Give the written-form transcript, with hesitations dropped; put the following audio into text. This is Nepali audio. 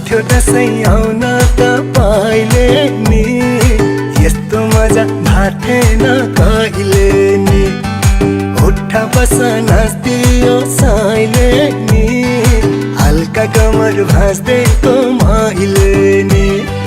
आउँथ्यो दसैँ आउन तपाईले नि, यस्तो मजा भाथेन कहिले नि। उठा बस नाच्दियो साइले नि, हल्का कमर भाँच्दैको मैले नि।